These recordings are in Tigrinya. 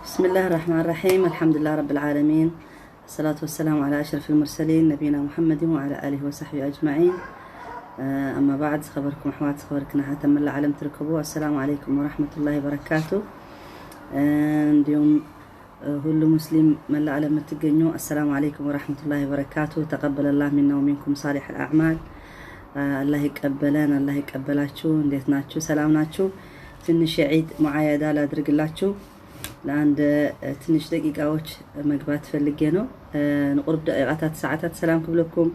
بسم الله الرحمن الرحيم. الحمد لله رب العالمين. الصلاة والسلام على أشرف المرسلين نبينا محمد وعلى آله وصحبه أجمعين. آه، أما بعد، خبركم أحوات، خبركنا حتى من العالم تركبوا. السلام عليكم ورحمة الله وبركاته. آه، اليوم ሁሉ ሙስሊም መላእ ዓለም የምትገኙ፣ አሰላሙ አለይኩም ወራህመቱላሂ ወበረካቱ። ተቀበለላህ ሚና ወሚንኩም ሳሊሕ አልአዕማል። አላህ ይቀበለን፣ አላህ ይቀበላችሁ። እንዴት ናችሁ? ሰላም ናችሁ? ትንሽ የዒድ ሙዓየዳ ላድርግላችሁ። ለአንድ ትንሽ ደቂቃዎች መግባት ፈልጌ ነው። ንቁርብ ደቂቃታት ሰዓታት ሰላም ክብለኩም፣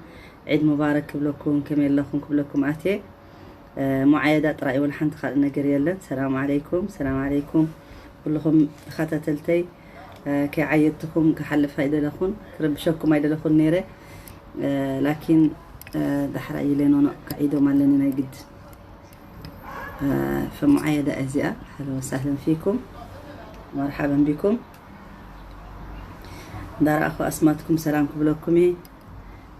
ዒድ ሙባረክ ክብለኩም፣ ከመይ ኣለኹም ክብለኩም ኣትየ። ሙዓየዳ ጥራይ እውን ሓንቲ ካልእ ነገር የለን። ሰላም ዓለይኩም፣ ሰላም ዓለይኩም ኩልኹም ተኸታተልተይ። ከይዓየድትኹም ክሓልፍ ኣይደለኹን፣ ክረብሸኩም ኣይደለኹን ነይረ። ላኪን ዳሕራ ኢለ ኖኖ ከዒዶም ኣለኒ ናይ ግድ። ፈሙዓየዳ እዚኣ። ኣህለን ወሳህለን ፊኩም፣ መርሓበን ቢኩም። እንዳረኣኹ ኣስማትኩም ሰላም ክብለኩም እየ።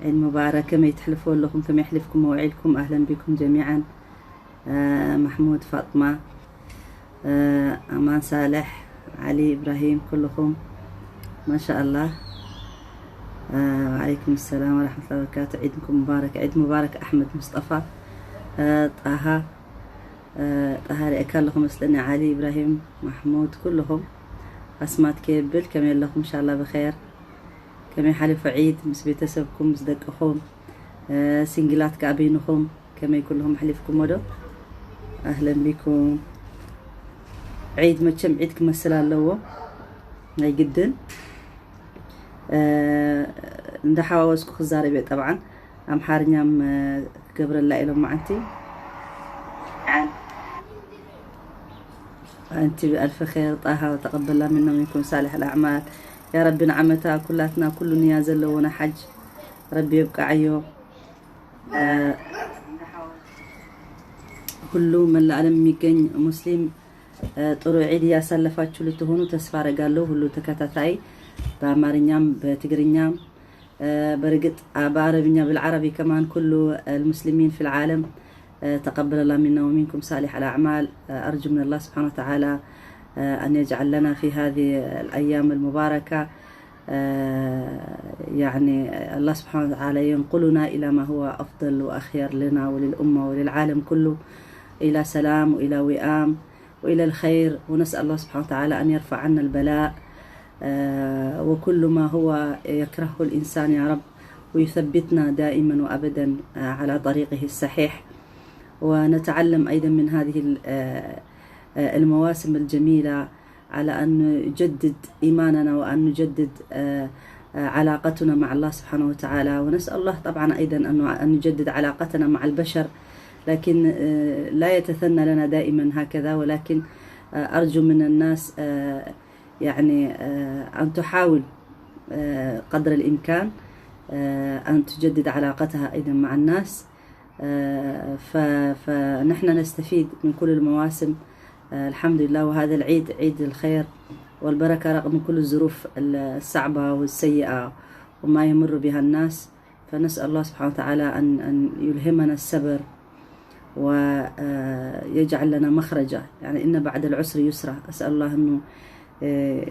ዒድ ሙባረክ። ከመይ ትሕልፍዎ ኣለኹም? ከመይ ኣሕሊፍኩም መውዒልኩም? ኣህለን ቢኩም ጀሚዓን። ማሕሙድ፣ ፋጥማ፣ ኣማን ሳልሕ፣ ዓሊ፣ ኢብራሂም፣ ኩልኹም ማሻኣላህ። ወዓለይኩም ሰላም ወራሕመቱላሂ ወበረካቱ። ዒድኩም ሙባረክ፣ ዒድ ሙባረክ። ኣሕመድ ሙስጠፋ፣ ጣሃ፣ ጣሃ ሪእካ ኣለኹ መስለኒ፣ ዓሊ፣ ኢብራሂም፣ ማሕሙድ፣ ኩልኹም ኣስማት ከየብል ከመይ ኣለኹም? እንሻላ ብኸይር። ከመይ ሓሊፉ ዒድ ምስ ቤተሰብኩም፣ ምስ ደቅኹም፣ ሲንግላት ከኣ በይንኹም ከመይ ኩልኹም ኣሕሊፍኩሞ ዶ? ኣህለን ቢኩም። ዒድ መቸም ዒድ ክመስል ኣለዎ ናይ ግድን። እንዳሓዋወስኩ ክዛረብ እየ ጠብዓን። ኣምሓርኛም ክገብረላ ኢሎም መዓንቲ። ኣንቲ ብኣልፍ ኸይር ጣሃ ተቀበላ ሚና ሚንኩም ሳልሕ ኣልኣዕማል። ያ ረቢ ንዓመታ ኩላትና ኩሉ ንያ ዘለዎና ሓጅ ረቢ የብቃዓዮ። ሁሉ መላ ዓለም የሚገኝ ሙስሊም ጥሩ ዒድ እያሳለፋችሁ ልትሆኑ ተስፋ አረጋለሁ። ሁሉ ተከታታይ በአማርኛም በትግርኛም በእርግጥ በአረብኛ بالعربي كمان كل المسلمين في العالم تقبل الله منا ومنكم صالح الأعمال. أرجو من الله سبحانه وتعالى أن يجعل لنا في هذه الأيام المباركة يعني الله سبحانه وتعالى ينقلنا إلى ما هو أفضل وأخير لنا وللأمة وللعالم كله، إلى سلام وإلى وئام وإلى الخير، ونسأل الله سبحانه وتعالى أن يرفع عنا البلاء وكل ما هو يكرهه الإنسان يا رب، ويثبتنا دائما وأبدا على طريقه الصحيح، ونتعلم أيضا من هذه المواسم الجميلة على أن نجدد إيماننا وأن نجدد علاقتنا مع الله سبحانه وتعالى، ونسأل الله طبعا أيضا أن نجدد علاقتنا مع البشر، لكن لا يتثنى لنا دائما هكذا، ولكن أرجو من الناس يعني أن تحاول قدر الإمكان أن تجدد علاقتها أيضا مع الناس. فنحن نستفيد من كل المواسم الحمد لله، وهذا العيد عيد الخير والبركة رغم كل الظروف الصعبة والسيئة وما يمر بها الناس. فنسأل الله سبحانه وتعالى أن يلهمنا الصبر ويجعل لنا مخرجا، يعني إن بعد العسر يسرا. أسأل الله أنه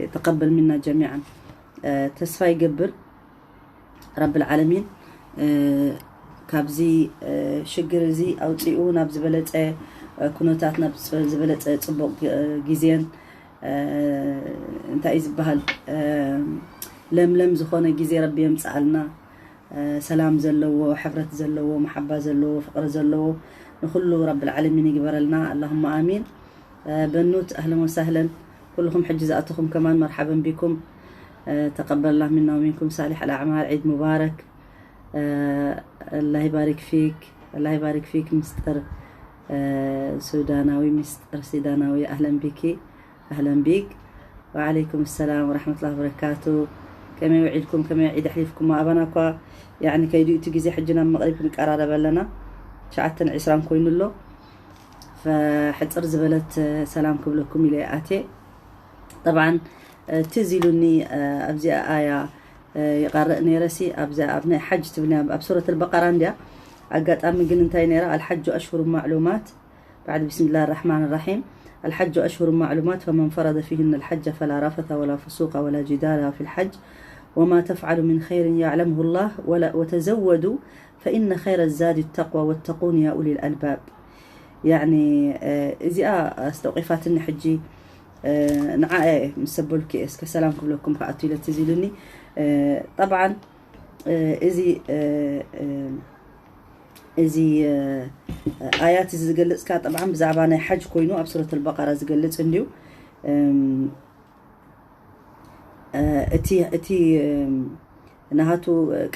يتقبل منا جميعا. ተስፋ ይገብር ረብል ዓለሚን ካብዚ ሽግር እዚ ኣውፂኡ ናብ ዝበለፀ ኩነታት፣ ናብ ዝበለፀ ፅቡቕ ግዜን እንታይ እዩ ዝበሃል ለምለም ዝኾነ ግዜ ረቢ የምፅኣልና። ሰላም ዘለዎ፣ ሕብረት ዘለዎ፣ መሓባ ዘለዎ፣ ፍቕሪ ዘለዎ ንኹሉ ረብል ዓለሚን ይግበረልና። ኣላሁማ ኣሚን። በኑት ኣህለን ወሳህለን ኩልኹም ሕጂ ዝኣተኹም ከማን መርሓበን ቢኩም። ተቀበላ ሚና ወሚንኩም ሳሊሕ ኣልኣዕማል። ዒድ ሙባረክ። ኣላህ ይባሪክ ፊክ። ኣላህ ይባሪክ ፊክ። ምስጥር ሱዳናዊ፣ ምስጥር ሲዳናዊ። ኣህለን ቢኪ። ኣህለን ቢክ። ወዓለይኩም ሰላም ወራሕመቱላሂ ወበረካቱ። ከመይ ውዒልኩም? ከመይ ዒድ ኣሕሊፍኩም? ኣባና እኳ ያኒ ከይዱ እቲ ግዜ ሕጂ ናብ መቕሪብ ክንቀራረብ ኣለና። ትሽዓተን ዕስራን ኮይኑ ኣሎ። ፈሕፅር ዝበለት ሰላም ክብለኩም ኢለ ኣትየ። ጠብዓን ትዝ ኢሉኒ ኣብዚኣ ኣያ ይቐርእ ነይረሲ ኣብዛ ኣብ ናይ ሓጅ ትብል ኣብ ሱረት ኣልበቀራ እንድያ። ኣጋጣሚ ግን እንታይ ነይራ ኣልሓጁ ኣሽሁሩ ማዕሉማት بعد، بسم الله الرحمن الرحيم. الحج أشهر معلومات، فمن فرض فيهن الحج فلا رفث ولا فسوق ولا جدال في الحج، وما تفعلوا من خير يعلمه الله، ولا، وتزودوا فإن خير الزاد التقوى واتقون يا أولي الألباب. يعني، آه، እዚኣ ኣስተውቂፋትኒ ሕጂ፣ ንዓ ምስ ሰበልኩ እስከ ሰላም ክብለኩም ከኣቱ ኢለ ትዝ ኢሉኒ። ጠብዓን እዚ እዚ ኣያት እዚ ዝገልጽካ ጠብዓን ብዛዕባ ናይ ሓጅ ኮይኑ ኣብ ሱረት ኣልበቀራ ዝገልጽ እንድዩ። እቲ እቲ ናሃቱ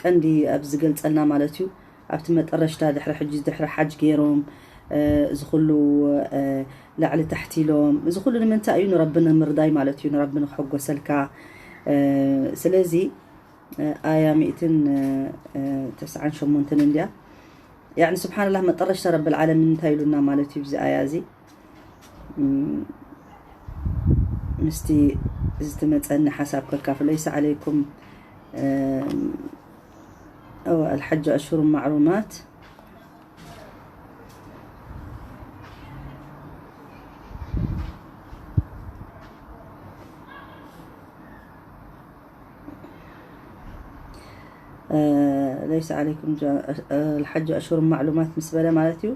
ቀንዲ ኣብ ዝገልጸልና ማለት እዩ። ኣብቲ መጠረሽታ ድሕሪ ሕጂ ድሕሪ ሓጅ ገይሮም እዚ ኩሉ ላዕሊ ታሕቲ ኢሎም እዚ ኩሉ ንምንታይ እዩ? ንረቢ ንምርዳይ ማለት እዩ። ንረቢ ንክሕጎሰልካ። ስለዚ ኣያ ሚእትን ተስዓን ሸሞንተን እንድያ። ያዕኒ ስብሓንላህ መጠረሽታ ረብል ዓለሚን እንታይ ኢሉና ማለት እዩ ብዚ ኣያ እዚ። ምስቲ ዝተመጸኒ ሓሳብ ከካፍሎ ይስዓለይኩም። ኣልሓጅ ኣሽሁሩ ማዕሉማት። ለይሰ ዓለይኩም ልሓጅ ኣሽሁር ማዕሉማት ምስ በለ ማለት እዩ።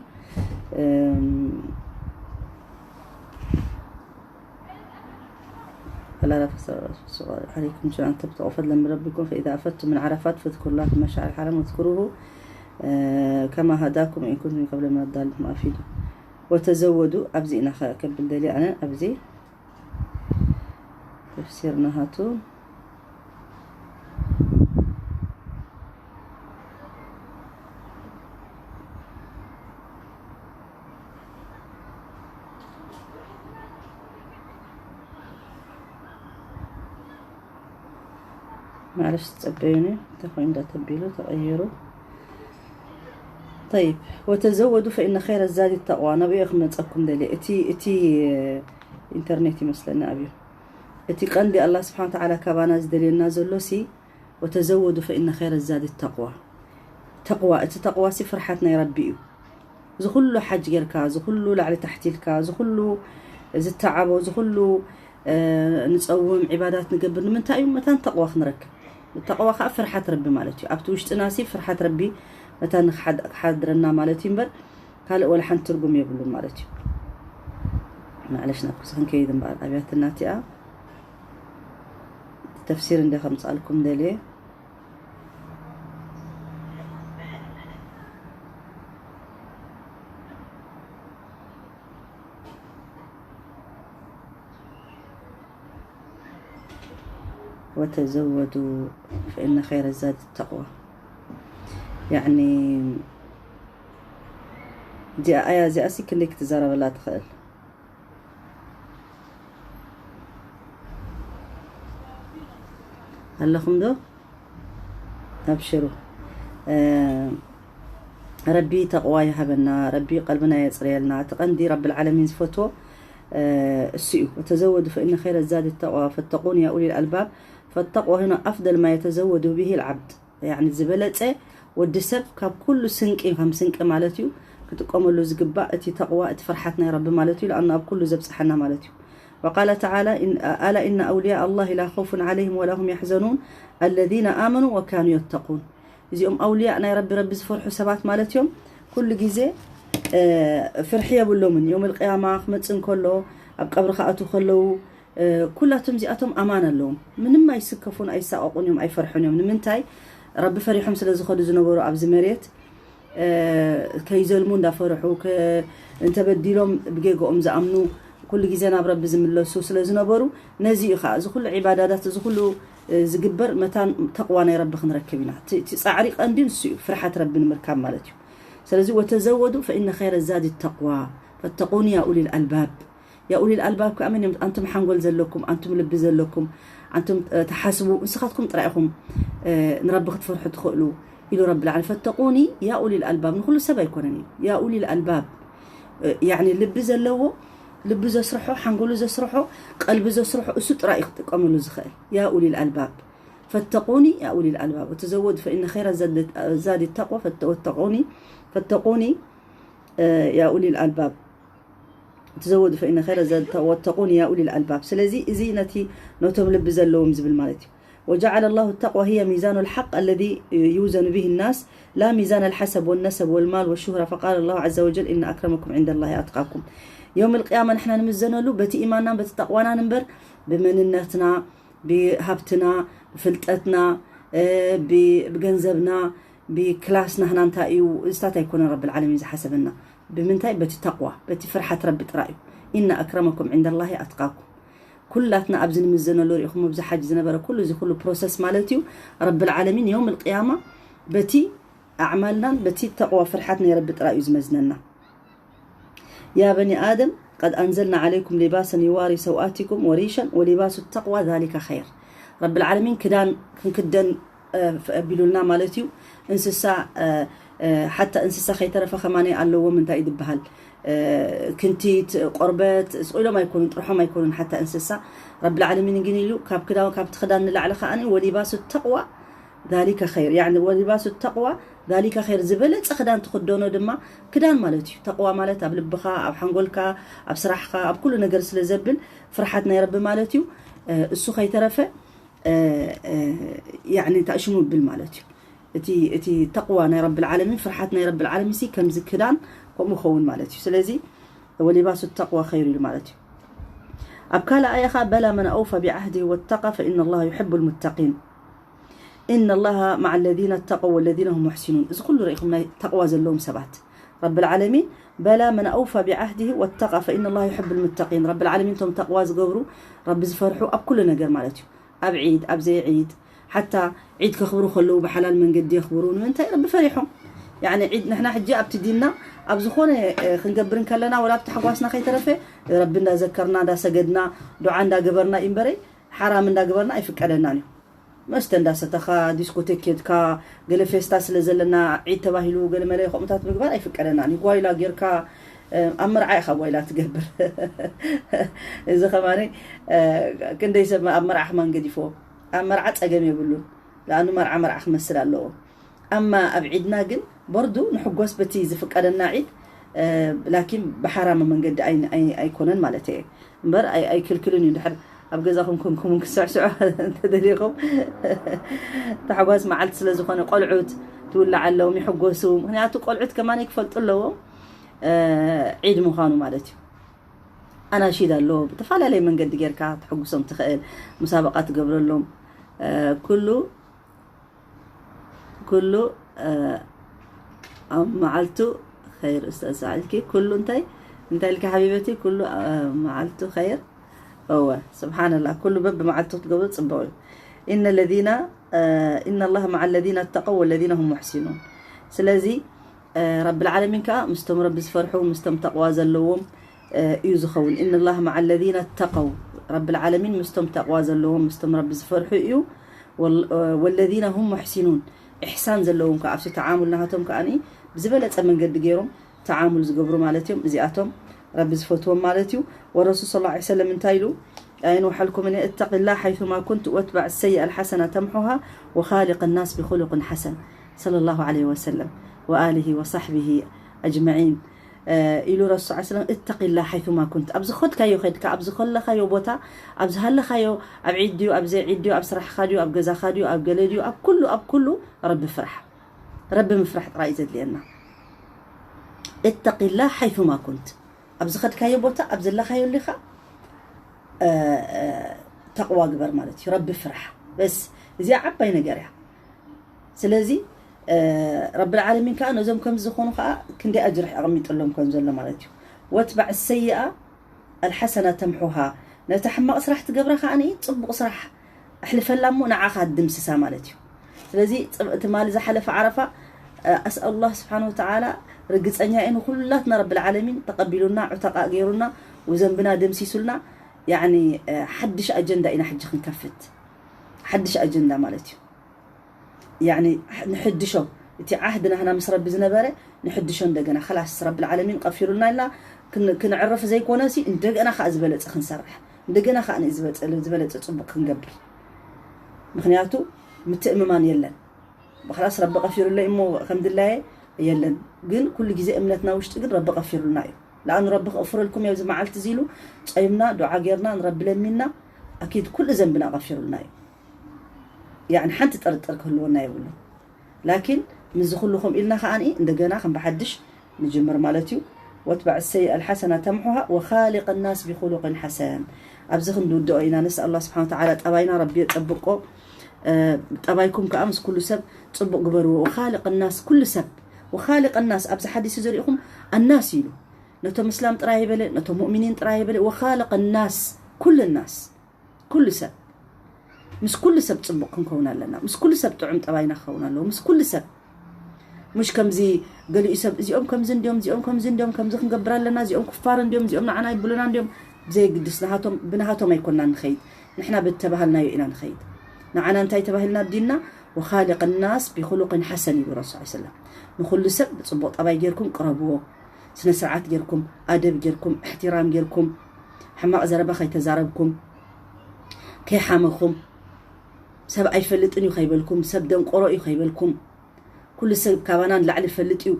عليكم جميعا تبتغوا فضلا من ربكم فإذا أفضتم من عرفات فاذكروا الله في المشعر الحرام واذكروه كما هداكم إن كنتم من قبل من الضالين أفيدوا وتزودوا. ኣብዚ ኢና ከብል ደልየ ኣነ ኣብዚ ተፍሲር ናሃቱ። معلش تصبيني تخوين دا تبيلو تغيرو. طيب، وتزودوا فإن خير الزاد التقوى. نبي أخ من تسألكم دلي إتي إتي إنترنت يمسلنا أبيو. እቲ ቀንዲ ኣላህ ስብሓን ወተዓላ ካባና ዝደልየና ዘሎ ሲ ወተዘወዱ ፈኢነ ኸይረ ዛድ ተቅዋ። ተቅዋ፣ እቲ ተቅዋ ሲ ፍርሓት ናይ ረቢ እዩ። እዚ ኩሉ ሓጅ ጌርካ፣ እዚ ኩሉ ላዕሊ ታሕቲ ኢልካ፣ እዚ ኩሉ ዝተዓቦ፣ እዚ ኩሉ ንፀውም ዒባዳት ንገብር ንምንታይ እዩ? መታን ተቅዋ ክንረክብ። ተቅዋ ከዓ ፍርሓት ረቢ ማለት እዩ። ኣብቲ ውሽጥና ሲ ፍርሓት ረቢ መታን ክሓድረና ማለት እዩ እምበር ካልእ ወላ ሓንቲ ትርጉም የብሉን ማለት እዩ። ማዕለሽ ናብ ክሱ ክንከይድ እምበኣር ኣብያትና እቲኣ ተፍሲር እንደ ከምጻልኩም ደልየ وتزودوا فإن خير الزاد التقوى. يعني እዚኣ ኣያ እዚኣ ሲ ክንደይ ክትዛረበላ ትኽእል ኣለኹም ዶ? ኣብሽሩ። ረቢ ተቕዋ ይሃበና፣ ረቢ ቀልብና የፅርየልና። እቲ ቀንዲ ረቢ ልዓለሚን ዝፈትዎ እሱ እዩ። وتزودوا فإن خير الزاد التقوى فاتقون يا أولي الألباب. فالتقوى هنا أفضل ما يتزود به العبد. ያዕኒ ዝበለፀ ወዲ ሰብ ካብ ኩሉ ስንቂ ከም ስንቂ ማለት እዩ ክጥቀመሉ ዝግባእ እቲ ተቕዋ እቲ ፍርሓት ናይ ረቢ ማለት እዩ። ለኣኑ ኣብ ኩሉ ዘብፅሓና ማለት እዩ። وقال تعالى إن ألا إن أولياء الله لا خوف عليهم ولا هم يحزنون الذين آمنوا وكانوا يتقون. እዚኦም ኣውልያእ ናይ ረቢ ረቢ ዝፈርሑ ሰባት ማለት እዮም። ኩሉ ግዜ ፍርሒ የብሎምን። ዮም ልቅያማ ክመፅእ እንከሎ ኣብ ቀብሪ ክኣትዉ ከለዉ ኩላቶም እዚኣቶም ኣማን ኣለዎም። ምንም ኣይስከፉን ኣይሳቀቁን እዮም ኣይፈርሑን እዮም። ንምንታይ? ረቢ ፈሪሖም ስለ ዝኸዱ ዝነበሩ ኣብዚ መሬት ከይዘልሙ እንዳፈርሑ እንተበዲሎም ብጌግኦም ዝኣምኑ ኩሉ ግዜ ናብ ረቢ ዝምለሱ ስለ ዝነበሩ ነዚ እዩ ከዓ እዚ ኩሉ ዒባዳዳት እዚ ኩሉ ዝግበር መታን ተቕዋ ናይ ረቢ ክንረክብ ኢና። እቲ ፃዕሪ ቀንዲ ንሱ እዩ፣ ፍርሓት ረቢ ንምርካብ ማለት እዩ። ስለዚ ወተዘወዱ ፈኢነ ኸይረ ዛድ ተቕዋ ፈተቁኒ ያ ኡሊል ኣልባብ። ያ ኡሊል ኣልባብ ከዓ መን እዮም? ኣንቱም ሓንጎል ዘለኩም፣ ኣንቱም ልቢ ዘለኩም፣ ኣንቱም ትሓስቡ፣ ንስኻትኩም ጥራይ ኢኹም ንረቢ ክትፈርሑ ትኽእሉ ኢሉ ረቢ ልዓለ። ፈተቁኒ ያ ኡሊል ኣልባብ፣ ንኩሉ ሰብ ኣይኮነን እዩ። ያ ኡሊል ኣልባብ ያዕኒ ልቢ ዘለዎ፣ ልቢ ዘስርሖ፣ ሓንጎሉ ዘስርሖ፣ ቀልቢ ዘስርሖ እሱ ጥራይ እዩ ክጥቀመሉ ዝኽእል። ያ ኡሊል ኣልባብ ፈተቁኒ ያ ኡሊል ኣልባብ ወተዘወዱ ፈኢነ ኸይረ ዛዲ ተቅዋ ወተቁኒ ፈተቁኒ ያ ኡሊል ኣልባብ። تزودوا فإن خير الزاد التقوى واتقون يا أولي الألباب. ስለዚ እዚ ነቲ ነቶም ልቢ ዘለዎም ዝብል ማለት እዩ። وجعل الله التقوى هي ميزان الحق الذي يوزن به الناس لا ميزان الحسب والنسب والمال والشهرة فقال الله عز وجل إن أكرمكم عند الله أتقاكم. يوم القيامة ንሕና ንምዘነሉ በቲ ኢማናን በቲ ተቕዋናን እምበር ብመንነትና ብሃብትና ብፍልጠትና ብገንዘብና ብክላስ ናህና እንታይ እዩ እዚታት ኣይኮነን ረብል ዓለሚን ዝሓሰበና። ብምንታይ? በቲ ተቕዋ በቲ ፍርሓት ረቢ ጥራይ እዩ። إن أكرمكم عند الله أتقاكم. ኩላትና ኣብዚ ንምዘነሉ ርኢኹም ኣብዚ ሓጅ ዝነበረ ኩሉ እዚ ኩሉ ፕሮሰስ ማለት እዩ። ረብል ዓለሚን የውም ልቅያማ በቲ ኣዕማልናን በቲ ተቕዋ ፍርሓት ናይ ረቢ ጥራይ እዩ ዝመዝነና። يا بني آدم قد أنزلنا عليكم لباسا يواري سوآتكم وريشا ولباس التقوى ذلك خير. ረብል ዓለሚን ክዳን ክንክደን ኣቢሉልና ማለት እዩ። እንስሳ ሓታ እንስሳ ከይተረፈ ከማነ ኣለዎም እንታይ ዝበሃል ክንቲት ቆርበት ስቕ ኢሎም ኣይኮኑን ጥርሖም ኣይኮኑን ሓታ እንስሳ። ረብል ዓለሚን ግን ኢሉ ካብ ክዳን ካብቲ ክዳን ንላዕሊ ከዓኒ ወሊባሱ ተቕዋ ذلك خير يعني ولباس التقوى ذلك خير ዝበለፀ ክዳን ትኽደኖ ድማ ክዳን ማለት እዩ። ተቕዋ ማለት ኣብ ልብኻ ኣብ ሓንጎልካ ኣብ ስራሕካ ኣብ ኩሉ ነገር ስለ ዘብል ፍርሓት ናይ ረቢ ማለት እዩ። እሱ ከይተረፈ يعني እንታይ ሽሙ ብል ማለት እዩ። እቲ እቲ ተቕዋ ናይ ረብል ዓለሚን ፍርሓት ናይ ረብል ዓለሚን ሲ ከምዚ ክዳን ከምኡ ኸውን ማለት እዩ። ስለዚ ወሊባሱ ተቕዋ ኸይሩ ኢሉ ማለት እዩ። ኣብ ካልእ ኣያ ኸዓ بلى من أوفى بعهده واتقى فإن الله يحب المتقين إن الله مع الذين اتقوا والذين هم محسنون እዚ ኩሉ ርኢኹም ናይ ተቕዋ ዘለዎም ሰባት ረብል ዓለሚን بلى من أوفى بعهده واتقى فإن الله يحب المتقين ረብል ዓለሚን እቶም ተቕዋ ዝገብሩ ረቢ ዝፈርሑ ኣብ ኩሉ ነገር ማለት እዩ። ኣብ ዒድ ኣብ ዘይዒድ ሓታ ዒድ ከኽብሩ ከለዉ ብሓላል መንገዲ የኽብሩ ንምንታይ ረቢ ፈሪሖም። ያኒ ዒድ ንሕና ሕጂ ኣብቲ ዲንና ኣብ ዝኾነ ክንገብር እንከለና ወላ ኣብ ታሕጓስና ከይተረፈ ረቢ እንዳዘከርና እንዳሰገድና ዱዓ እንዳገበርና እዩ እምበረይ ሓራም እንዳገበርና ኣይፍቀደናን እዩ። መስተ እንዳሰተኻ ዲስኮቴክ ኬድካ ገለ ፌስታ ስለ ዘለና ዒድ ተባሂሉ ገለ መለ ከምኡታት ምግባር ኣይፍቀደናን እዩ። ጓይላ ጌርካ ኣብ መርዓ ኢኻ ጓይላ ትገብር። እዚ ከማኒ ክንደይ ሰብ ኣብ መርዓ ከማን ገዲፎ ኣብ መርዓ ጸገም የብሉን። ለኣኑ መርዓ መርዓ ክመስል ኣለዎ። ኣማ ኣብ ዒድና ግን በርዱ ንሕጎስ በቲ ዝፍቀደና ዒድ ላኪን ብሓራመ መንገዲ ኣይኮነን ማለት እየ እምበር ኣይክልክልን እዩ። ድሕር ኣብ ገዛኹም ኮንኩምን ክስዕስዑ እንተደሊኹም ታሕጓስ መዓልቲ ስለ ዝኾነ ቆልዑት ትውላዕ ኣለዎም ይሕጎሱ። ምክንያቱ ቆልዑት ከማን ክፈልጡ ኣለዎም ዒድ ምዃኑ ማለት እዩ። ኣናሺድ ኣሎ ብተፈላለየ መንገዲ ጌርካ ትሕጉሶም ትኽእል ሙሳበቃ ትገብረሎም ኩሉ ኩሉ ኣብ መዓልቱ ኸይር ኡስታዝ ሰዓድኪ ኩሉ እንታይ እንታይ ኢልካ ሓቢበቲ ኩሉ መዓልቱ ኸይር እወ ስብሓንላ ኩሉ በብ መዓልቱ ክትገብሩ ፅቡቅ እዩ إن الذين إن الله مع الذين اتقوا والذين هم محسنون ስለዚ ረብል ዓለሚን ከዓ ምስቶም ረቢ ዝፈርሑ ምስቶም ተቕዋ ዘለዎም እዩ ዝኸውን إن الله مع الذين اتقوا ረብል ዓለሚን ምስቶም ተቕዋ ዘለዎም ምስቶም ረቢ ዝፈርሑ እዩ والذين هم محسنون إحسان ዘለዎም ከዓ ኣብቲ ተዓሙል ናሃቶም ከዓ ብዝበለፀ መንገዲ ገይሮም ተዓሙል ዝገብሩ ማለት እዮም እዚኣቶም ረቢ ዝፈትዎም ማለት እዩ والرسول صلى الله عليه وسلم እንታይ ኢሉ ኣይንውሓልኩምን اتق الله حيثما كنت واتبع السيئة الحسنة تمحها وخالق الناس بخلق حسن صلى الله عليه وسلم وآله وصحبه أجمعين ኢሉ ረሱ ስለም እተቂላ ሓይቱማ ኩንት ኣብ ዝኸድካዮ ከድካ ኣብ ዝኸለኻዮ ቦታ ኣብ ዝሃለኻዮ ኣብ ዒድ ድዩ ኣብ ዘይዒድ ድዩ ኣብ ስራሕኻ ድዩ ኣብ ገዛኻ ድዩ ኣብ ገለ ድዩ ኣብ ኩሉ ኣብ ኩሉ ረቢ ፍራሕ ረቢ ምፍራሕ ጥራይ ዘድልየና እተቂላ ሓይቱማ ኩንት ኣብ ዝኸድካዮ ቦታ ኣብ ዘለኻዮ ሊኻ ተቕዋ ግበር ማለት እዩ ረቢ ፍራሕ በስ እዚኣ ዓባይ ነገር እያ ስለዚ ረብል ዓለሚን ከዓ ነዞም ከምዚ ዝኾኑ ከዓ ክንደይ ኣጅርሕ ኣቐሚጥሎም ከም ዘሎ ማለት እዩ ወትባዕ ሰይኣ ኣልሓሰና ተምሑሃ ነታ ሕማቕ ስራሕ ትገብራ ከዓ ጽቡቕ ስራሕ ኣሕልፈላ እሞ ንዓኻ ድምስሳ ማለት እዩ ስለዚ ትማሊ ዝሓለፈ ዓረፋ ኣስኣሉላህ ስብሓን ወተዓላ ርግፀኛ እየ ንኩላትና ረብል ዓለሚን ተቐቢሉና ዑተቃ ገይሩና ወዘንብና ደምሲሱልና ያኒ ሓድሽ ኣጀንዳ ኢና ሕጂ ክንከፍት ሓድሽ ኣጀንዳ ማለት እዩ ያኒ ንሕድሾ እቲ ዓህድ ናህና ምስ ረቢ ዝነበረ ንሕድሾ እንደገና ከላስ ረብል ዓለሚን ቀፊሩልና ኢልና ክንዕረፍ ዘይኮነ ሲ እንደገና ከዓ ዝበለፀ ክንሰርሕ እንደገና ከዓ ዝበለፀ ፅቡቅ ክንገብር ምክንያቱ ምትእምማን የለን ብክላስ ረቢ ቀፊሩለይ እሞ ከምድላየ የለን ግን ኩሉ ግዜ እምነትና ውሽጢ ግን ረቢ ቀፊሩልና እዩ ለኣኑ ረቢ ክቕፍረልኩም እዩ ኣብዚ መዓልቲ እዚ ኢሉ ጸይምና ዱዓ ጌርና ንረቢ ለሚንና ኣኪድ ኩሉ ዘንብና ቀፊሩልና እዩ። ያዕኒ ሓንቲ ጥርጥር ክህልወና የብሉ። ላኪን ምስዚ ኩሉ ከምኡ ኢልና ከዓኒ እንደገና ከም ብሓድሽ ንጅምር ማለት እዩ። ወትበዕ ሰይእ ኣልሓሰና ተምሑሃ ወኻሊቅ ናስ ቢኹሉቅን ሓሰን። ኣብዚ ክንድውድኦ ኢና። ነስ ኣላ ስብሓን ተዓላ ጠባይና ረቢ የጸብቆ። ጠባይኩም ከዓ ምስ ኩሉ ሰብ ጽቡቕ ግበርዎ። ወኻልቅ ናስ ኩሉ ሰብ ወኻልቅ ናስ ኣብዚ ሓዲስ ዘሪእኹም ኣናስ ኢሉ ነቶም እስላም ጥራይ ይበለ ነቶም ሙእሚኒን ጥራይ ይበለ ወኻልቅ ናስ ኩሉ ናስ ኩሉ ሰብ ምስ ኩሉ ሰብ ጽቡቕ ክንከውን ኣለና። ምስ ኩሉ ሰብ ጥዑም ጠባይና ክኸውን ኣለዎ። ምስ ኩሉ ሰብ ምሽ ከምዚ ገሊኡ ሰብ እዚኦም ከምዚ እንዲዮም እዚኦም ከምዚ እንዲዮም ከምዚ ክንገብር ኣለና እዚኦም ኩፋር እንዲዮም እዚኦም ንዓና ይብሉና እንዲዮም ብዘየግድስ ናሃቶም ብናሃቶም ኣይኮና ንኸይድ። ንሕና ብተባሃልናዮ ኢና ንኸይድ። ንዓና እንታይ ተባሂልና ዲንና ወኻልቅ ናስ ቢኹሉቅን ሓሰን ይብሉ ረሱ ሰለም። ንኹሉ ሰብ ብጽቡቕ ጠባይ ጌርኩም ቅረብዎ። ስነ ስርዓት ጌርኩም ኣደብ ጌርኩም እሕትራም ጌርኩም ሕማቕ ዘረባ ከይተዛረብኩም ከይሓመኹም ሰብ ኣይፈልጥን እዩ ከይበልኩም ሰብ ደንቆሮ እዩ ከይበልኩም ኩሉ ሰብ ካባና ንላዕሊ ይፈልጥ እዩ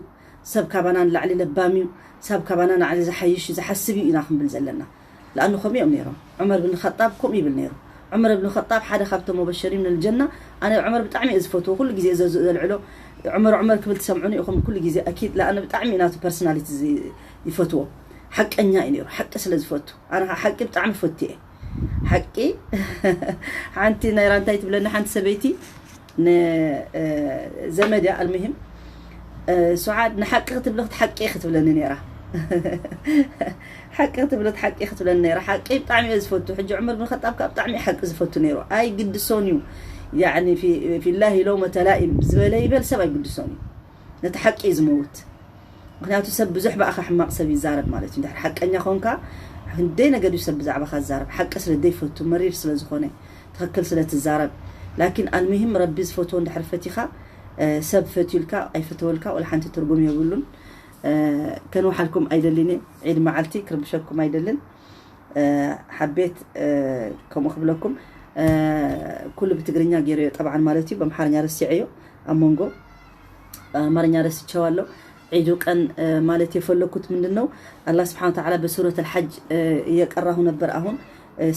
ሰብ ካባና ንላዕሊ ለባም እዩ ሰብ ካባና ንላዕሊ ዝሓይሽ እዩ ዝሓስብ እዩ ኢና ክንብል ዘለና። ለኣኑ ከምኡ እዮም ነይሮም። ዑመር ብን ኸጣብ ከምኡ ይብል ነይሩ። ዑመር ብን ኸጣብ ሓደ ካብቶም ሙበሸሪን ምን ልጀና። ኣነ ዑመር ብጣዕሚ እየ ዝፈትዎ። ኩሉ ግዜ እየ ዘ- ዘልዕሎ ዑመር ዑመር ክብል ትሰምዑኒ ኢኹም ኩሉ ግዜ ኣኪድ። ለኣነ ብጣዕሚ እዩ ናቱ ፐርሶናሊቲ ዝ- ይፈትዎ። ሓቀኛ እዩ ነይሩ። ሓቂ ስለ ዝፈቱ ኣነ ከዓ ሓቂ ብጣዕሚ ፈቱ እየ። ሓቂ ሓንቲ ናይ ራንታይ ትብለኒ ሓንቲ ሰበይቲ ንዘመድያ ኣልምሂም ሱዓድ ንሓቂ ክትብልኽት ሓቂ ክትብለኒ ነይራ። ሓቂ ክትብልኽት ሓቂ ክትብለኒ ነይራ። ሓቂ ብጣዕሚ እየ ዝፈቱ። ሕጂ ዑመር ብን ኸጣብ ከዓ ብጣዕሚ ሓቂ ዝፈቱ ነይሩ። ኣይግድሶን እዩ ያዕኒ ፊ- ፊላሂ ለውመተ ላኢም ዝበለ ይበል ሰብ ኣይግድሶን እዩ። ነቲ ሓቂ እዩ ዝመውት። ምክንያቱ ሰብ ብዙሕ ብኣኻ ሕማቕ ሰብ ይዛረብ ማለት እዩ። እንድሕር ሓቀኛ ኾንካ ክንደይ ነገር እዩ ሰብ ብዛዕባኻ ዝዛረብ። ሓቂ ስለ ዘይፈቱ መሪር ስለ ዝኾነ ትኽክል ስለ ትዛረብ። ላኪን ኣልሙሂም ረቢ ዝፈትዎ እንድሕር ፈቲኻ ሰብ ፈትዩልካ ኣይፈተወልካ ወላ ሓንቲ ትርጉም የብሉን። ከንውሓልኩም ኣይደልን እየ። ዒድ መዓልቲ ክርብሸኩም ኣይደልን። ሓቤት ከምኡ ክብለኩም ኩሉ ብትግርኛ ገይረዮ ጠብዓን ማለት እዩ። በምሓርኛ ረሲዐዮ ኣብ መንጎ ኣማርኛ ረስቸው ኣሎ። ዒዱ ቀን ማለት የፈለኩት ምንድን ነው አላህ ስብሓን ወተዓላ በሱረት አልሐጅ እየቀራሁ ነበር። አሁን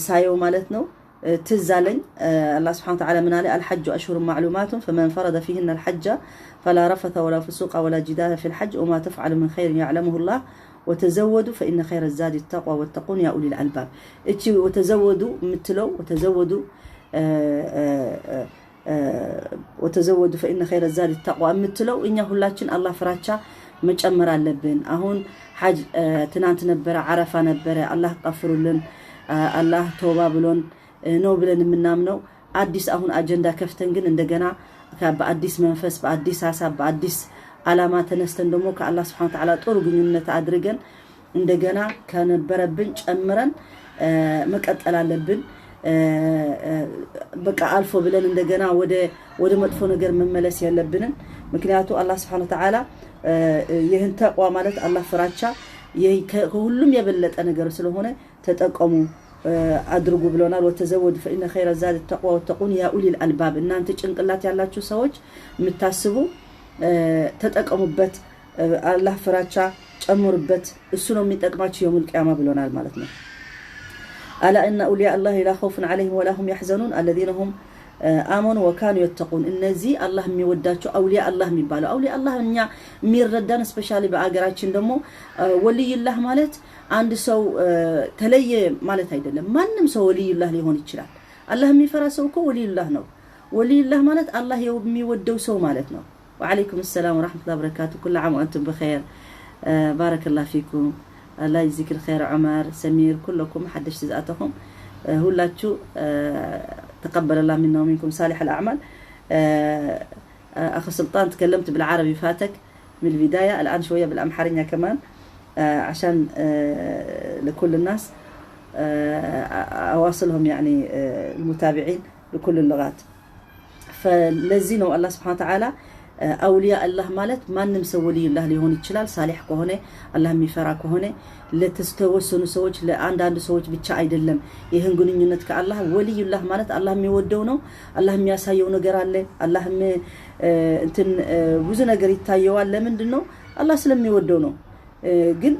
ሳየው ማለት ነው ትዝ አለኝ። አላህ ስብሓን ወተዓላ ምን አለ? አልሐጁ አሽሁሩን ማዕሉማቱን ፈመን ፈረደ ፊህነ አልሐጀ ፈላ ረፈተ ወላ ፍሱቀ ወላ ጅዳለ ፊል ሐጅ ወማ ተፍዓሉ ምን ኸይሪን ያዕለሙሁ ላህ ወተዘወዱ ፈኢነ ኸይረ ዛዲ ተቅዋ ወተቁን ያ ኡሊል አልባብ። እቺ ወተዘወዱ የምትለው ወተዘወዱ ወተዘወዱ ፈኢነ ኸይረ ዛዲ ተቅዋ የምትለው እኛ ሁላችን አላህ ፍራቻ መጨመር አለብን። አሁን ሐጅ ትናንት ነበረ፣ ዓረፋ ነበረ። አላህ ቀፍሩልን አላህ ተውባ ብሎን ነው ብለን የምናምነው። አዲስ አሁን አጀንዳ ከፍተን ግን እንደገና በአዲስ መንፈስ በአዲስ ሀሳብ በአዲስ አላማ ተነስተን ደግሞ ከአላህ ስብሓን ወተዓላ ጥሩ ግንኙነት አድርገን እንደገና ከነበረብን ጨምረን መቀጠል አለብን። በቃ አልፎ ብለን እንደገና ወደ ወደ መጥፎ ነገር መመለስ የለብንም። ምክንያቱ አላህ ስብሓን ወተዓላ ይህን ተቅዋ ማለት አላህ ፍራቻ ከሁሉም የበለጠ ነገር ስለሆነ ተጠቀሙ አድርጉ ብሎናል። ወተዘወዱ ፈኢነ ኸይረ ዛድ ተቅዋ ወተቁን ያ ኡሊል አልባብ። እናንተ ጭንቅላት ያላችሁ ሰዎች የምታስቡ ተጠቀሙበት። አላህ ፍራቻ ጨምሩበት። እሱ ነው የሚጠቅማችሁ የውሙል ቅያማ ብሎናል ማለት ነው። አላ እነ አውሊያ አላህ ላ ኸውፉን ዐለይሂም ወላ ሁም ያሕዘኑን አለዚነ ሁም አመኑ ወካኑ የተቁን። እነዚህ አላህ የሚወዳቸው አውሊያ አላህ የሚባለው አውሊያ አላህ እኛ የሚረዳን ስፔሻሊ በአገራችን ደግሞ ወልይላህ ማለት አንድ ሰው ተለየ ማለት አይደለም። ማንም ሰው ወልይላህ ሊሆን ይችላል። አላህ የሚፈራ ሰው እኮ ወልይላህ ነው። ወልይላህ ማለት አላህ የሚወደው ሰው ማለት ነው። وعليكم السلام ورحمة الله وبركاته. كل عام وأنتم بخير. بارك الله فيكم. الله يجزيك الخير عمر سمير كلكم حدش تزاتهم. ሁላችሁ تقبل الله منا ومنكم صالح الأعمال. أخ سلطان تكلمت بالعربي فاتك من البداية، الآن شوية بالأمحرية كمان عشان لكل الناس أواصلهم يعني المتابعين بكل اللغات. فلذي ነው አላህ ስብሓን ወተዓላ አውሊያ አላህ ማለት ማንም ሰው ወልዩላህ ሊሆን ይችላል። ሳሊሕ ከሆነ አላህ የሚፈራ ከሆነ ለተወሰኑ ሰዎች ለአንዳንድ ሰዎች ብቻ አይደለም። ይህን ግንኙነት ከአላህ ወልዩላህ ማለት አላህ የሚወደው ነው። አላህ የሚያሳየው ነገር አለ። አላህ እንትን ብዙ ነገር ይታየዋል። ለምንድን ነው? አላህ ስለሚወደው ነው። ግን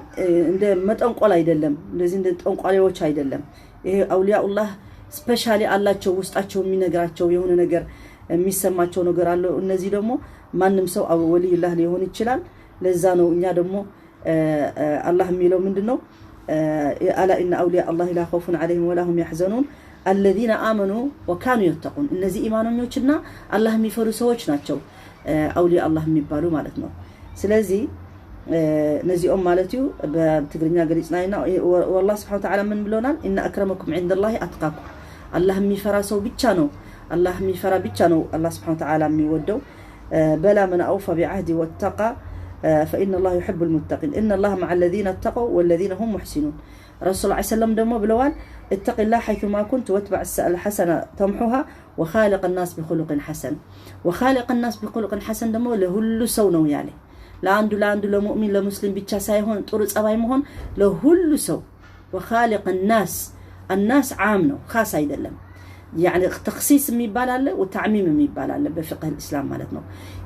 እንደ መጠንቆል አይደለም፣ እንደዚህ እንደ ጠንቋሪዎች አይደለም። ይሄ አውሊያኡላህ ስፔሻሊ አላቸው፣ ውስጣቸው የሚነግራቸው የሆነ ነገር፣ የሚሰማቸው ነገር አለው። እነዚህ ደግሞ ማንም ሰው ወልዩላህ ሊሆን ይችላል። ለዛ ነው እኛ ደግሞ አላህ የሚለው ምንድን ነው? ألا إن أولياء الله لا خوف عليهم ولا هم يحزنون الذين آمنوا وكانوا يتقون። እነዚህ ኢማኖኞችና አላህ የሚፈሩ ሰዎች ናቸው አውሊያ አላህ የሚባሉ ማለት ነው። ስለዚህ ነዚኦም ማለት እዩ። በትግርኛ ገሊጽና ኢና። ወላህ ስብሓን ተዓላ ምን ብሎናል? إن أكرمكم عند الله أتقاكم። አላህ የሚፈራ ሰው ብቻ ነው፣ አላህ የሚፈራ ብቻ ነው አላህ ስብሓን ተዓላ የሚወደው። بلى من أوفى بعهده واتقى فإن الله يحب المتقين إن الله مع الذين اتقوا والذين هم محسنون። ረሱል ላ ሰለም ደግሞ ብለዋል፣ اتق الله حيثما كنت واتبع الحسنة تمحها وخالق الناس بخلق حسن። وخالق الناس بخلق حسن ደግሞ ለሁሉ ሰው ነው ያለ፣ ለአንዱ ለአንዱ ለሙእሚን ለሙስሊም ብቻ ሳይሆን ጥሩ ጸባይ መሆን ለሁሉ ሰው። وخالق الناس، الناس ዓም ነው፣ ካስ አይደለም። ያኒ ተክሲስ የሚባል አለ፣ ወተዕሚም የሚባል አለ በፍቅህ እስላም ማለት ነው።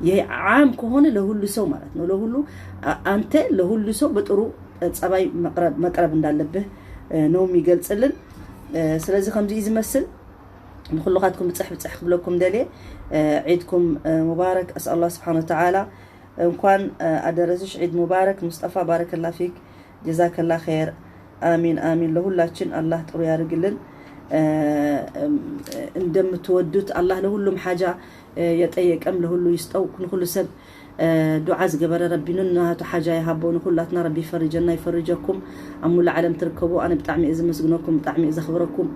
ይሄ ዓም ከሆነ ለሁሉ ሰው ማለት ነው። ለሁሉ አንተ ለሁሉ ሰው በጥሩ ጸባይ መቅረብ እንዳለብህ ነው የሚገልጽልን። ስለዚህ ከምዚ እዩ ዝመስል። ንኩልኻትኩም ብፅሕ ብፅሕ ክብለኩም ደልየ ዒድኩም ሙባረክ። أسأل الله سبحانه وتعالى እንኳን ኣደረስሽ ዒድ ሙባረክ ሙስጠፋ፣ ባረከላ ፊክ፣ ጀዛከላ ኸይር። አሚን አሚን። ለሁላችን አላህ ጥሩ ያርግልን። እንደምትወዱት አላህ ለሁሉም ሓጃ የጠየቀም ለሁሉ ይስጠው። ንኩሉ ሰብ ዱዓ ዝገበረ ረቢ ንናቱ ሓጃ ይሃቦ። ንኩላትና ረቢ ይፈርጀና ይፈርጀኩም። ኣብ ሙሉ ዓለም ትርከቡ ኣነ ብጣዕሚ እየ ዘመስግነኩም፣ ብጣዕሚ እየ ዘኽብረኩም።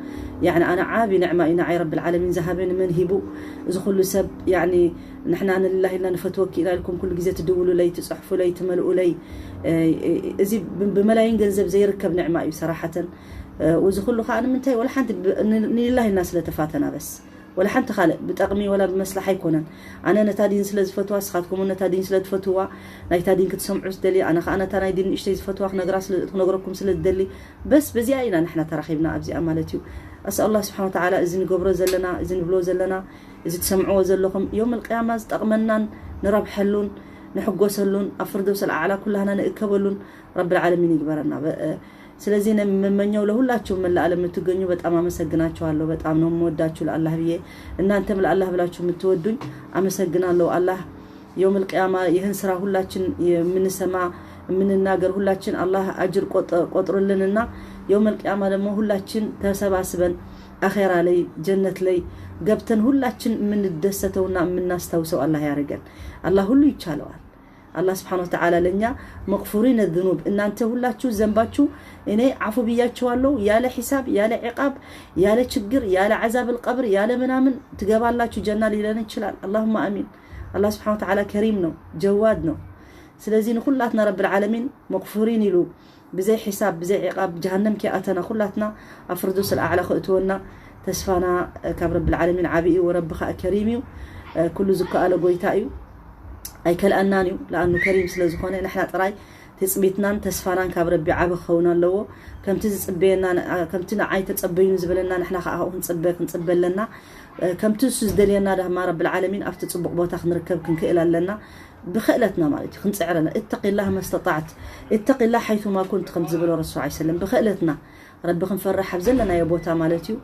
ያኒ ኣነ ዓቢ ንዕማ እዩ ንዓይ ረቢ ዓለሚን ዝሃበኒ። መን ሂቡ እዚ ኩሉ ሰብ ያኒ ንሕና ንልላህ ኢልና ንፈትወኪ ኢና ኢልኩም ኩሉ ግዜ ትድውሉለይ፣ ትጽሕፉለይ፣ ትመልኡለይ። እዚ ብመላይን ገንዘብ ዘይርከብ ንዕማ እዩ ሰራሓተን። እዚ ኩሉ ከዓ ንምንታይ ወላ ሓንቲ ንልላህ ኢልና ስለተፋተና በስ ወላ ሓንቲ ካልእ ብጠቕሚ ወላ ብመስላሕ ኣይኮነን። ኣነ ነታ ዲን ስለ ዝፈትዋ፣ ንስኻትኩም እውን ነታ ዲን ስለ ትፈትዋ፣ ናይታ ዲን ክትሰምዑ ዝደሊ፣ ኣነ ከዓ ነታ ናይ ዲን ንእሽተይ ዝፈትዋ ክነግራ ስለ- ክነግረኩም ስለ ዝደሊ፣ በስ በዚኣ ኢና ንሕና ተራኺብና ኣብዚኣ ማለት እዩ። ኣስ ኣላህ ስብሓን ወተዓላ እዚ ንገብሮ ዘለና፣ እዚ ንብሎ ዘለና፣ እዚ ትሰምዕዎ ዘለኹም ዮም ልቅያማ ዝጠቕመናን ንረብሐሉን ንሕጎሰሉን ኣብ ፍርደውስ ኣልኣዕላ ኩላህና ንእከበሉን ረብል ዓለሚን ይግበረና። ስለዚህ ነው የምመኘው ለሁላችሁም መላ ዓለም የምትገኙ በጣም አመሰግናችኋለሁ። በጣም ነው የምወዳችሁ ለአላህ ብዬ። እናንተም ለአላህ ብላችሁ የምትወዱኝ አመሰግናለሁ። አላህ የውመል ቅያማ ይህን ስራ ሁላችን የምንሰማ የምንናገር ሁላችን አላህ አጅር ቆጥርልንና የውመል ቅያማ ደግሞ ሁላችን ተሰባስበን አኼራ ላይ ጀነት ላይ ገብተን ሁላችን የምንደሰተውና የምናስታውሰው አላህ ያደርገን። አላህ ሁሉ ይቻለዋል። አላህ ስብሓን ወተዓላ ለእኛ መቅፉሪነ ዝኑብ እናንተ ሁላችሁ ዘንባችሁ እኔ አፉ ብያችኋለሁ። ያለ ሒሳብ ያለ ዕቃብ ያለ ችግር ያለ ዓዛብ ልቀብር ያለ ምናምን ትገባላችሁ ጀና ሊለን ይችላል። አላሁማ አሚን። አላህ ስብሓን ወተዓላ ከሪም ነው፣ ጀዋድ ነው። ስለዚህ ንኩላትና ረብል ዓለሚን መቅፉሪን ኢሉ ብዘይ ሒሳብ ብዘይ ዕቃብ ጀሃነም ከይኣተና ኩላትና ኣብ ፍርዱስ ኣዕላ ከእትወና ተስፋና ካብ ረብል ዓለሚን ዓብይ እዩ። ወረቢ ከዓ ከሪም እዩ፣ ኩሉ ዝከኣሎ ጎይታ እዩ። ኣይከልኣናን እዩ ለኣኑ ከሪም ስለ ዝኾነ ንሕና ጥራይ ትፅቢትናን ተስፋናን ካብ ረቢ ዓቢ ክኸውን ኣለዎ። ከምቲ ዝፅበየና ከምቲ ንዓይ ተፀበዩኒ ዝበለና ንሕና ከዓ ኣብኡ ክንፅበ ክንፅበ ኣለና። ከምቲ ንሱ ዝደልየና ዳህማ ረብል ዓለሚን ኣብቲ ፅቡቕ ቦታ ክንርከብ ክንክእል ኣለና። ብክእለትና ማለት እዩ ክንፅዕረና። እተቂላህ መስተጣዕት እተቂላህ ሓይቱማ ኩንት ከም ዝበሎ ረሱል ዓ ሰለም ብክእለትና ረቢ ክንፈርሕ ኣብ ዘለናዮ ቦታ ማለት እዩ።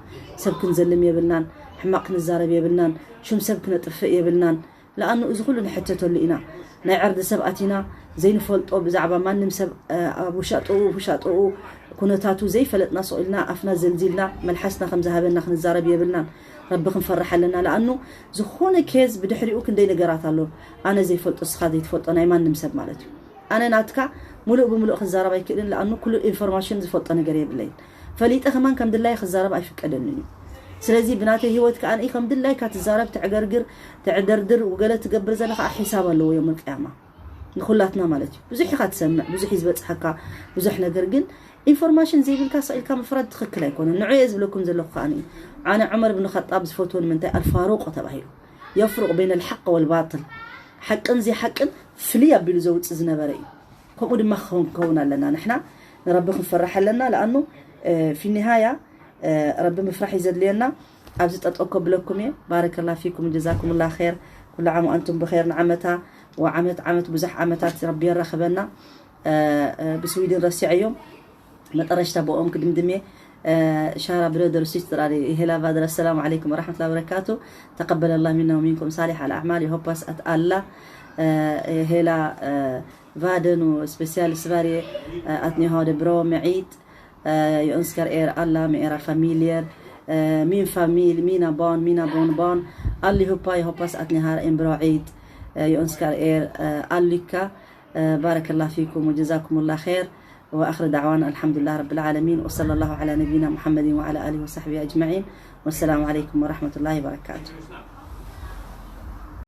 ሰብ ክንዘልም የብልናን፣ ሕማቕ ክንዛረብ የብልናን፣ ሹም ሰብ ክነጥፍእ የብልናን። ለኣኑ እዚ ኩሉ ንሕተተሉ ኢና። ናይ ዕርዲ ሰብ ኣቲና ዘይንፈልጦ ብዛዕባ ማንም ሰብ ኣብ ውሻጥኡ ውሻጥኡ ኩነታቱ ዘይፈለጥና ስቕ ኢልና ኣፍና ዘልዚልና መልሓስና ከም ዝሃበና ክንዛረብ የብልናን። ረቢ ክንፈርሕ ኣለና። ለኣኑ ዝኾነ ኬዝ ብድሕሪኡ ክንደይ ነገራት ኣሎ። ኣነ ዘይፈልጦ እስኻ ዘይትፈልጦ ናይ ማንም ሰብ ማለት እዩ። ኣነ ናትካ ሙሉእ ብሙሉእ ክዛረብ ኣይክእልን ለኣኑ ኩሉ ኢንፎርማሽን ዝፈልጦ ነገር የብለይን። ፈሊጠ ከማን ከም ድላይ ክዛረብ ኣይፍቀደልን እዩ። ስለዚ ብናተይ ህይወት ከኣ ከም ድላይካ ትዛረብ ትዕገርግር ትዕደርድር ወገለ ትገብር ዘለ ከዓ ሒሳብ ኣለዎ ዮም ቅያማ ንኩላትና ማለት እዩ። ብዙሕ ኢኻ ትሰምዕ ብዙሕ እዩ ዝበፅሐካ ብዙሕ ነገር ግን ኢንፎርማሽን ዘይብልካ ስቕ ኢልካ ምፍራድ ትኽክል ኣይኮነን። ንዑ እየ ዝብለኩም ዘለኹ ከኣ ኣነ ዑመር ብን ኸጣብ ዝፈትዎ ንምንታይ ኣልፋሩቆ ተባሂሉ የፍሩቅ በይነ ልሓቅ ወልባጥል ሓቅን ዘይሓቅን ፍልይ ኣቢሉ ዘውፅእ ዝነበረ እዩ። ከምኡ ድማ ክኸውን ክኸውን ኣለና ንሕና ንረቢ ክንፈርሕ ኣለና ለኣኑ ፊኒሃያ ረቢ ምፍራሕ እዩ ዘድልየና። ኣብዚ ጠጠው ከብለኩም እየ። ባረከላ ፊኩም ጀዛኩም ላ ር ኩሉ ዓም ኣንቱም ብር ንዓመታ ወዓመት ዓመት ብዙሕ ዓመታት ረቢ የራኽበና። ብስዊድን ረሲዐዮም መጠረሽታ ብኦም ክድምድሜ ሻራ ብረደር ሲስተር ኣለ ሄላ ቫደር ኣሰላሙ ዓለይኩም ወራሕመቱላ ወበረካቱ ተቀበለ ላ ሚና ወሚንኩም ሳሊሕ ኣልኣዕማል የሆፓስ ኣት ኣላ ሄላ ቫደኑ ስፔሲያል ስቫርየ ኣትኒሃደ ብሮ መዒድ የኡንስከር ኤር ኣላ መኤራ ፋሚልየር ሚን ፋሚል ሚና ባን ሚና ቦን ባን ኣሊ ሁፓ የሆፓስ ኣትኒሃር ኤን ብሮ ዒድ የኡንስከር ኤር ኣሊካ بارك الله فيكم وجزاكم الله خير وآخر دعوانا الحمد لله رب العالمين وصلى الله على نبينا محمد وعلى آله وصحبه أجمعين والسلام عليكم ورحمة الله وبركاته